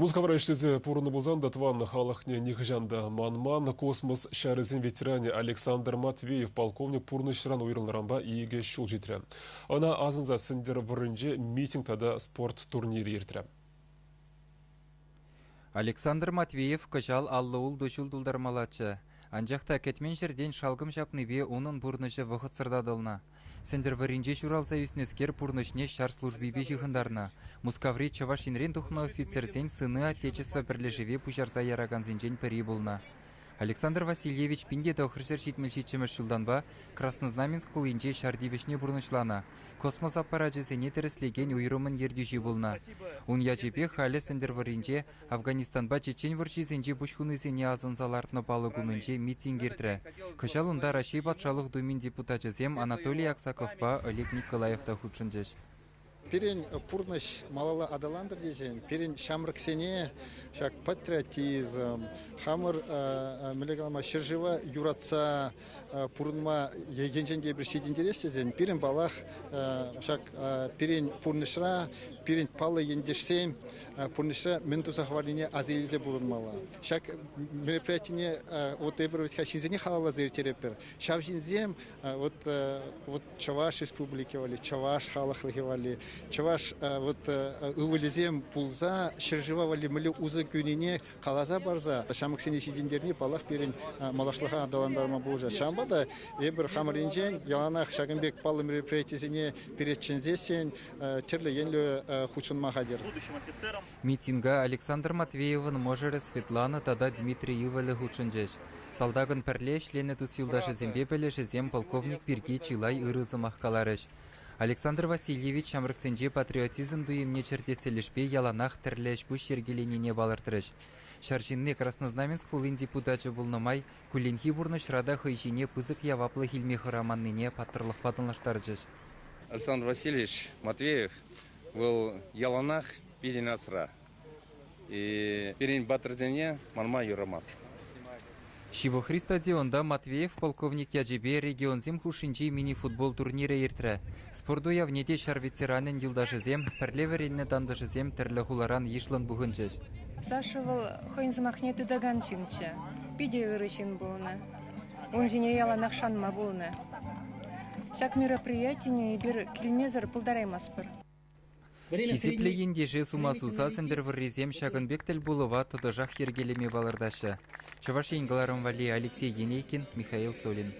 Мускавра ӗҫлесе пурӑннӑ пулсан та тӑван халӑхне нихӑҫан та манман. Космос ҫарӗсен ветеранӗ Александр Матвеев полковник пурнӑҫран уйрӑлнӑранпа икӗ ҫул ҫитрӗ. Ӑна асӑнса Сӗнтӗрвӑрринче митинг тата спорт турнирӗ иртрӗ. Александр Матвеев кӑҫал 56 ҫул тултармаллаччӗ. Анчах та кӗтмен ҫӗртен шалкӑм ҫапнипе унӑн пурнӑҫӗ вӑхӑтсӑр татӑлнӑ. Сӗнтӗрвӑрринче ҫуралса ӳснӗскер пурнӑҫне ҫар службипе ҫыхӑнтарнӑ. Мускаври Чӑваш Енрен тухнӑ офицерсен Сыны Отечества пӗрлешӗве пуҫарса яракансенчен пӗри пулнӑ. Александр Васильевич 1977 ҫултанпа Краснознаменск хулинче ҫар тивӗҫне пурнӑҫланӑ, космос аппарачӗсене тӗрӗслекен уйрӑмӑн ертӳҫи пулнӑ. Ун ячӗпе халӗ Сӗнтӗрвӑрринче Афганистанпа Чечен вӑрҫисенче пуҫ хунисене асӑнса лартнӑ палӑк умӗнче митинг иртрӗ. Кӑҫал унта Раҫҫей Патшалӑх Думин депутачӗсем Анатолий Аксаковпа Олег Николаев та хутшӑнчӗҫ. Пирӗн пурнӑҫ малалла аталантӑр тесен пирӗн ҫамрӑксене ҫак патриотизм, хамӑр мӗнле калама, ҫӗршыва юратса пурӑнма енчен те эпир ҫитӗнтерес тесен пирӗн паллах ҫак пирӗн пурнӑҫра пирӗн паллӑ ентешсем пурнӑҫра мӗн туса хӑварнине аса илсе пурӑнмалла. Ҫак мероприятине вот эпир вӗт-ха ҫынсене халалласа ирттеретпӗр. Ҫав ҫынсем вот вот Чӑваш Республики валли, чӑваш халӑхлӑхӗ валли, чӑваш вот ывӑлӗсем пулса ҫӗршыва валли мӗнле усӑ кӳнине каласа парса ҫамрӑксене ҫитӗнтерни, паллах, пирӗн малашлӑха аталантарма пулӑшать. Ҫавӑнпа та эпир хамӑр енчен яланах ҫакӑн пек паллӑ мероприятисене пире чӗнсессӗн тӗрлӗ енлӗ хутшӑнма хатӗр. Митинга Александр Матвеевӑн мӑшӑрӗ Светлана тата Дмитрий ывӑлӗ хутшӑнчӗҫ. Салтакӑн пӗрле ӗҫленӗ тус-юлташӗсемпе пӗлӗшӗсем полковник пирки чылай ырӑ сӑмах каларӗҫ. Александр Васильевич ҫамрӑксенче патриотизм туйӑмне чӗртес тӗлӗшпе яланах тӗрлӗ ӗҫ-пуҫ йӗркеленине палӑртрӗҫ. Ҫар ҫынни Краснознаменск хулин депутачӗ пулнӑ май кулленхи пурнӑҫра та хӑй ҫине пысӑк яваплӑх илме хӑраманнине паттӑрлӑхпа танлаштарчӗҫ. Александр Васильевич Матвеев вӑл яланах пирӗн асра. Пирӗн батырсене манма юрамасть. Ҫывӑхри стадионта Матвеев полковник ячӗпе регионсем хушшинчи мини-футбол турнирӗ иртрӗ. Спорт уявне те ҫар ветеранӗн юлташӗсем, пӗрле вӗреннӗ тантӑшӗсем тӗрлӗ хуларан йышлӑн пухӑнчӗҫ. Саша вӑл хӑйӗн сӑмахне тытакан ҫынччӗ. Питӗ ырӑ ҫын пулнӑ. Ун ҫине яланах шанма пулнӑ. Ҫак мероприятине эпир килмесӗр пултараймастпӑр. Хисеплӗ ентеше сума суса Сӗнтӗрвӑррисем ҫакӑн пек тӗлпулӑва тӑтӑшах йӗркелеме палӑртаҫҫӗ. Чӑваш Ен кӑларӑм валли Алексей Енейкин, Михаил Солин.